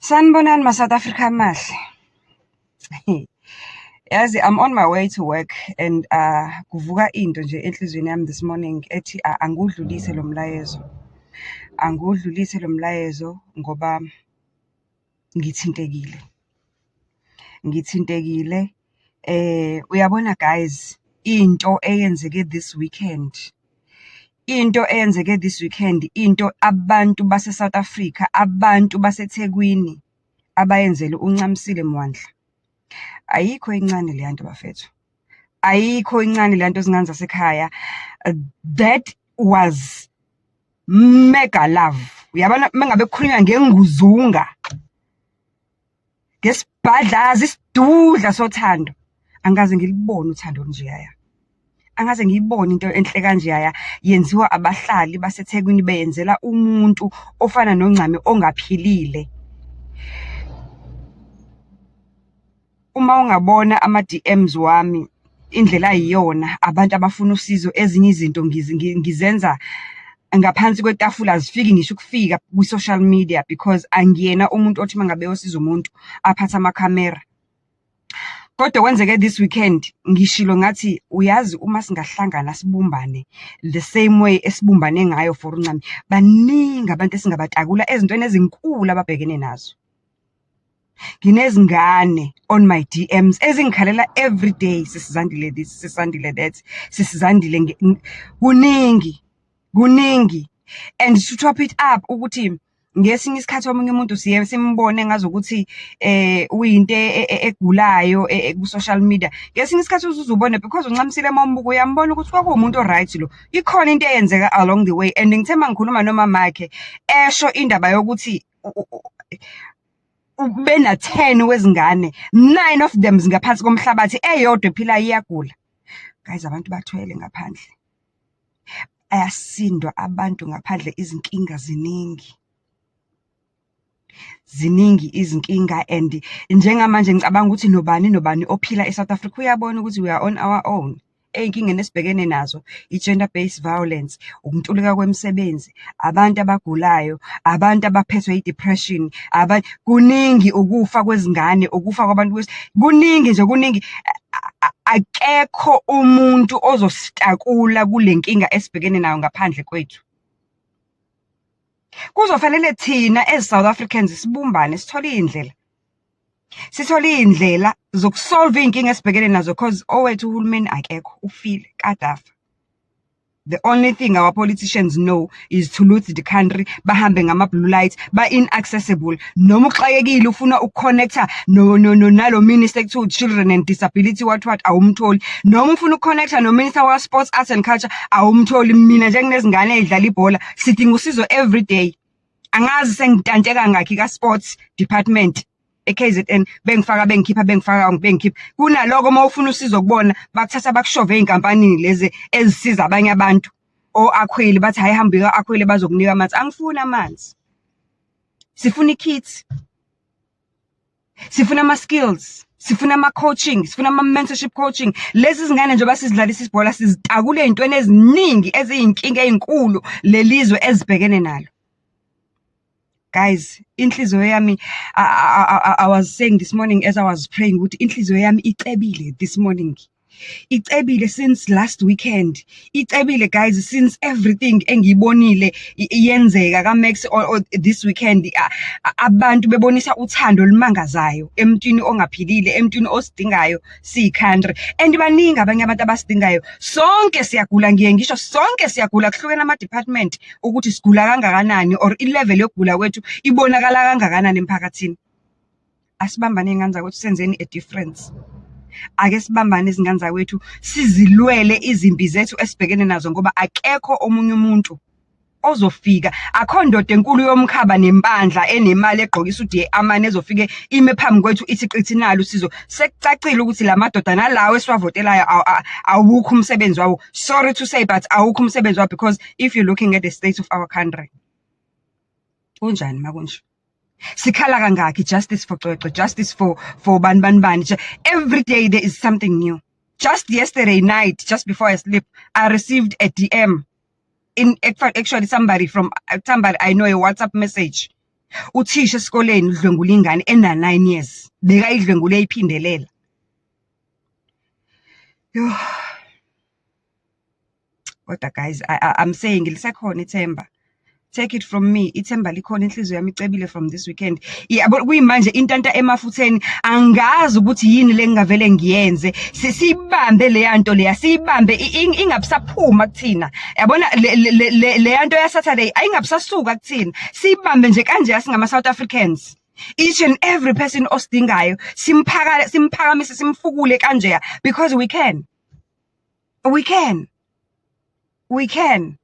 Sanibonani ma-South Africa amahle. Yazi, I'm on my way to work and kuvuka into nje enhliziyweni yami this morning ethi angiwudlulise lo mlayezo. Angiwudlulise lo mlayezo ngoba ngithintekile. Ngithintekile, uyabona guys, into eyenzeke this weekend, into eyenzeke this weekend, into abantu base-South Africa, abantu baseThekwini abayenzele uNcamisile Mwandla. Ayikho incane leya nto bafethu. Ayikho incane leya nto, zingane zasekhaya. That was mega love. Uyabona uma ngabe kukhulunywa ngenguzunga, ngesibhadlaza, isidudla sothando, angikaze ngilibone uthando olunjeyaya. Angikaze ngiyibone into enhle kanjeyaya yenziwa abahlali baseThekwini beyenzela umuntu ofana noNcami ongaphilile. Uma ungabona ama-D_Ms wami, indlela ayiyona, abantu abafuna usizo, ezinye izinto ngizenza ngaphansi kwetafula, azifiki ngisho ukufika kwi-social media because angiyena umuntu othi uma ngabe eyosiza umuntu aphathe amakhamera. Kodwa okwenzeke this weekend, ngishilo ngathi, uyazi, uma singahlangana sibumbane the same way esibumbane ngayo for uNcami, baningi abantu esingabatakula ezintweni ezinkulu ababhekene nazo. Nginezingane on my D_Ms ezingikhalela everyday, "Sisi Zandile this, Sisi Zandile that, Sisi Zandile." Kuningi, kuningi. And to top it up ukuthi ngesinye isikhathi omunye umuntu siye simbone ngazukuthi uyinto egulayo ku-social media. Ngesinye isikhathi uze uzubone because uNcamisile, uma umbuka uyambona ukuthi kwakuwumuntu o-right lo. Ikhona into eyenzeka along the way, and ngithe uma ngikhuluma nomamakhe esho indaba yokuthi bena-10 wezingane, nine of them zingaphansi komhlabathi, eyodwa ephilayo iyagula. Guys, abantu bathwele ngaphandle. Bayasindwa abantu ngaphandle, izinkinga ziningi. Ziningi izinkinga, and njengamanje ngicabanga ukuthi nobani nobani ophila e-South Africa uyabona ukuthi we are on our own. Ey'nkingeni esibhekene nazo, i-gender based violence, ukuntuleka kwemisebenzi, abantu abagulayo, abantu abaphethwe i-depression, kuningi, ukufa kwezingane, ukufa kwabantu, kuningi nje, kuningi. Akekho umuntu ozositakula kule nkinga esibhekene nayo ngaphandle kwethu. Kuzofanele thina as South Africans sibumbane, sithole iy'ndlela. Sithole iy'ndlela zoku-solve iy'nkinga esibhekene nazo, cause owethu uhulumeni akekho, ufile, kade afa. The only thing our politicians know is to loot the country, bahambe ngama-blue light, ba-inaccessible. Noma uxakekile ufuna uku-connect-a nalo minister ekuthiwa children and disability, what what, awumtholi. Noma ufuna uku-connect-a no-minister wa-sports, arts and culture, awumtholi. Mina nje nginezingane ey'dlala ibhola, sidinga usizo every day. Angazi sengitante kangakhi ka-sports department e-KZN, bengifaka, bengikhipha, bengifaka, bengikhipha. Kunaloko uma ufuna usizo kubona, bakuthatha bakushove ey'nkampanini lezi ezisiza abanye abantu, o-Akhweli, bathi, "Hhayi, hamba uye ka-Akhweli, bazokunika amanzi." Angifuni amanzi. Sifuna i-kit. Sifuna ama-skills, sifuna ama-coaching, sifuna ama-mentorship coaching. Lezi zingane, njengoba sizidlalisa ibhola, sizitakule ey'ntweni eziningi eziyinkinga ey'nkulu lelizwe ezibhekene nalo. Guys, inhliziyo yami, I was saying this morning as I was praying ukuthi inhliziyo yami icebile this morning. Icebile since last weekend. Icebile, guys, since everything engiyibonile yenzeka ka-Max or this weekend, abantu bebonisa uthando olumangazayo emntwini ongaphilile, emntwini osidingayo siyi-country. And baningi abanye abantu abasidingayo. Sonke siyagula, ngiye ngisho, sonke siyagula, kuhlukene ama-department ukuthi sigula kangakanani or i-level yokugula kwethu ibonakala kangakanani emphakathini. Asibambane, y'ngane zakwethu, senzeni a difference. Ake sibambane, izingane zakwethu, sizilwele izimpi zethu esibhekene nazo, ngoba akekho omunye umuntu ozofika. Akho ndoda enkulu yomkhaba nempandla enemali egqokisa uDA amane ezofike ime phambi kwethu ithi qithi nalo usizo. Sekucacile ukuthi la madoda nalawo esiwavotelayo awukho umsebenzi wawo. Sorry to say, but awukho umsebenzi wawo, because if you're looking at the state of our country, kunjani makunje? Sikhala kangakhi, justice for Cwecwe, justice for bani bani bani. Every day there is something new. Just yesterday night, just before I sleep, I received a DM. In actually somebody from somebody I know, a WhatsApp message. Uthisha esikoleni udlwengula ingane ena-9 years, bekayidlwengula eyiphindelela. Yoh. Kodwa guys, I'm saying lisekhona ithemba. Take it from me, ithemba likhona, inhliziyo yami icebile from this weekend. Yabo, kuyimanje intanta emafutheni, angazi ukuthi yini le ngingavele ngiyenze. Siyibambe leya nto leya, siyibambe ingabisaphuma kuthina. Yabona leya nto ya Saturday ayingabisasuka kuthina. Siyibambe nje kanje singama South Africans. Each and every person osidingayo simphaka, simphakamise, simfukule kanjeya because we can. We can. We can.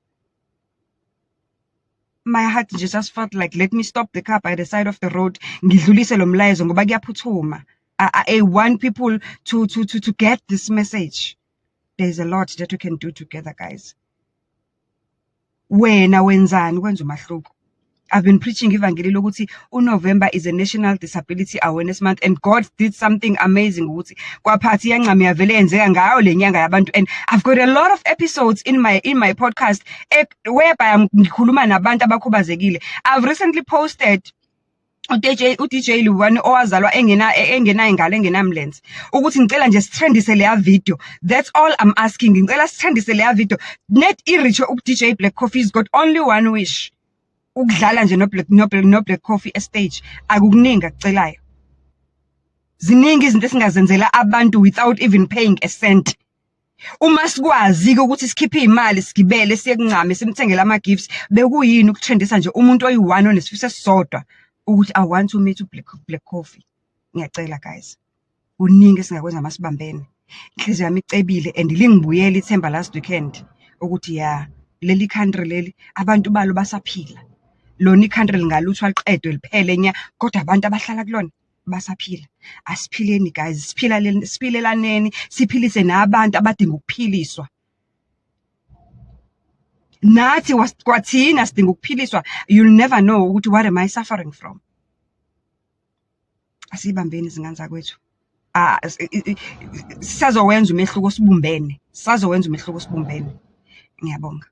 My heart just felt like, let me stop the car by the side of the road, ngidlulise lo mlayezo ngoba kuyaphuthuma. I want people to get this message. There's a lot that we can do together, guys. Wena wenzani kwenza umahluko? I've been preaching ivangeli lokuthi uNovember is a National Disability Awareness Month, and God did something amazing ukuthi kwaphathi yancame yavele yenzeka ngayo le nyanga yabantu, and I've got a lot of episodes in my podcast whereby ngikhuluma nabantu abakhubazekile. I've recently posted u-DJ Luwani owazalwa engena ingalo, engenamlenze, ukuthi ngicela nje sitrendise leya video. That's all I'm asking. Ngicela sitrendise leya video net i-reach u-DJ Black Coffee. Has got only one wish, ukudlala nje no Black Coffee e-stage. Akukuningi akucelayo. Ziningi izinto esingazenzela abantu without even paying a cent. Uma sikwazi-ke ukuthi sikhiphe iy'mali, sigibele, siye kuNcame, simthengele ama-gifts, bekuyini ukutrendisa nje umuntu oyi-one onesifiso esisodwa ukuthi "I want to meet u-Black Coffee"? Ngiyacela guys, kuningi esingakwenza masibambene. Inhliziyo yami icebile and lingibuyela ithemba last weekend ukuthi ya, leli country leli, abantu balo basaphila. Lona i-country lingaluthwa liqedwe liphele nya, kodwa abantu abahlala kulona basaphila. Asiphileni guys, siphila, siphilelaneni, siphilise nabantu abadinga ukuphiliswa. Nathi kwathina sidinga ukuphiliswa. You'll never know ukuthi what am I suffering from. Asibambeni, izingane zakwethu. Ah, sisazowenza umehluko sibumbene. Sisazowenza umehluko sibumbene. Ngiyabonga.